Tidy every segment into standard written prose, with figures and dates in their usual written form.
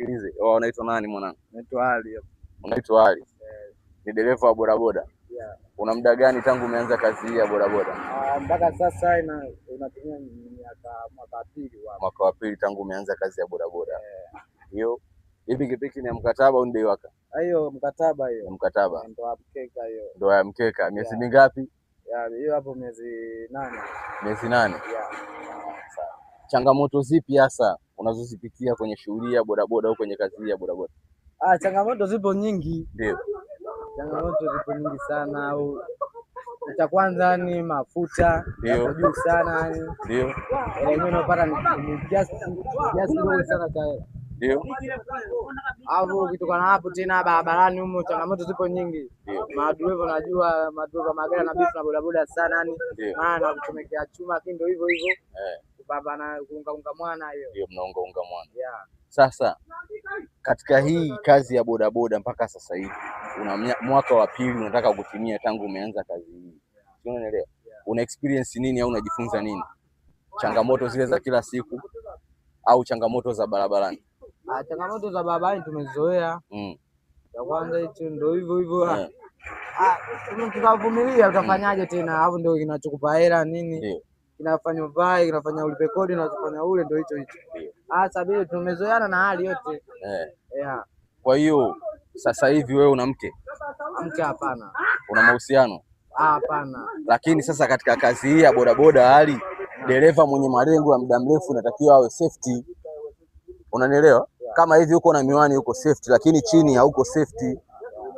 Nisikilize. Oh, unaitwa nani mwanangu? Naitwa Ali. Unaitwa Ali. Ni dereva wa bodaboda. Yeah. Una muda gani tangu umeanza kazi hii ya bodaboda? Mpaka sasa inatumia miaka mwaka wa pili wapo. Mwaka wa pili tangu umeanza kazi ya bodaboda. Hiyo hii pikipiki ni ya mkataba au ni deiwaka? Hiyo mkataba Ni hiyo. mkataba. Ndio mkeka hiyo. Ndoa ya mkeka. Miezi Yeah. mingapi? Yeah, hiyo hapo miezi 8. Miezi 8. Yeah. Sawa. Changamoto zipi hasa unazozipitia kwenye shughuli ya bodaboda au kwenye kazi hii ya bodaboda? Changamoto zipo nyingi. Ndio. Changamoto zipo nyingi sana. Au cha kwanza ni mafuta yako juu sana yani. Ndio. Hela yenyewe unayopata ni kiasi kidogo sana cha hela. Ndio. Alafu ukitokana hapo tena barabarani humo changamoto zipo nyingi. Ndio. Madereva najua madereva magari na bifu na bodaboda sana yani. Ndio. Maana kuchomekea chuma lakini ndio hivyo hivyo. Eh, Baba na kuunga mwana hiyo. ndio mnaunga unga mwana. Yeah. Sasa katika hii kazi ya bodaboda mpaka sasa hivi una mwaka wa pili unataka kutimia tangu umeanza kazi hii. Sio, unanielewa? Una experience nini au unajifunza nini? Changamoto zile za kila siku au changamoto za barabarani? Changamoto za barabarani tumezoea. Ya kwanza hicho ndio hivyo hivyo. Eh, Tutavumilia, utafanyaje tena? Hapo ndio kinachokupa hela nini? Ndio. Kinafanya uvae, kinafanya ulipe kodi, kinachofanya ule ndio hicho hicho. Ndio. Sabili tumezoeana na hali yote. Eh. Yeah. Kwa hiyo sasa hivi wewe una mke? Mke hapana. Una mahusiano? Hapana. Lakini sasa katika kazi hii ya bodaboda, hali dereva mwenye malengo ya muda mrefu inatakiwa awe safety. Unanielewa? Kama hivi uko na miwani uko safety, lakini chini hauko safety.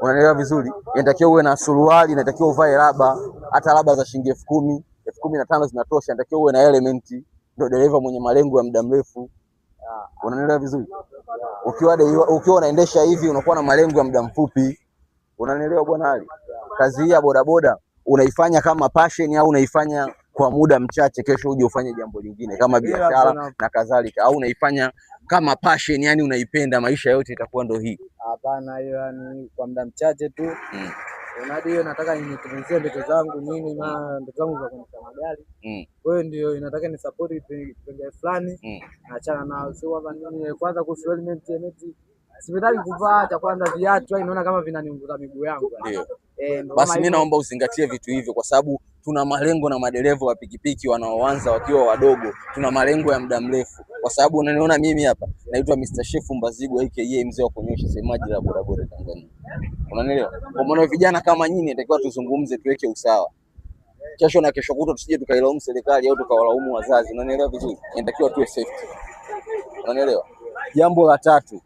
Unanielewa vizuri? Inatakiwa uwe na suruali, inatakiwa uvae raba, hata raba za shilingi 10,000, 15,000 zinatosha. Inatakiwa uwe na element, ndio dereva mwenye malengo ya muda mrefu. Unanielewa vizuri? Ukiwa unaendesha hivi unakuwa na malengo ya muda mfupi. Unanielewa bwana Ali? Kazi hii ya bodaboda unaifanya kama passion au unaifanya kwa muda mchache, kesho uje ufanye jambo lingine kama biashara na kadhalika, au unaifanya kama passion, yani unaipenda maisha yote itakuwa ndo hii? Hapana, hiyo yani kwa muda mchache tu. Unadi hiyo nataka nitimizie ndoto zangu nini, maana ndoto zangu za kuendesha magari. Kwa hiyo ndio inataka ni support kipengele fulani, naachana nao. Sio kwamba nini, kwanza kuhusu helmet, sipendagi kuvaa cha kwanza viatu, yani naona kama vinaniunguza miguu yangu. Ndio. Basi mimi naomba uzingatie vitu hivyo kwa sababu tuna malengo na madereva wa pikipiki wanaoanza wakiwa wadogo, tuna malengo ya muda mrefu. Kwa sababu unaniona mimi hapa naitwa Mr. Chef Mbazigwa aka mzee wa kunyosha semaji la bodaboda Tanzania. Unanielewa? Kwa maana vijana kama nyinyi inatakiwa tuzungumze, tuweke usawa. Kesho na kesho kutwa tusije tukailaumu serikali au tukawalaumu wazazi. Unanielewa vizuri? Inatakiwa tuwe safety. Unanielewa? Jambo la tatu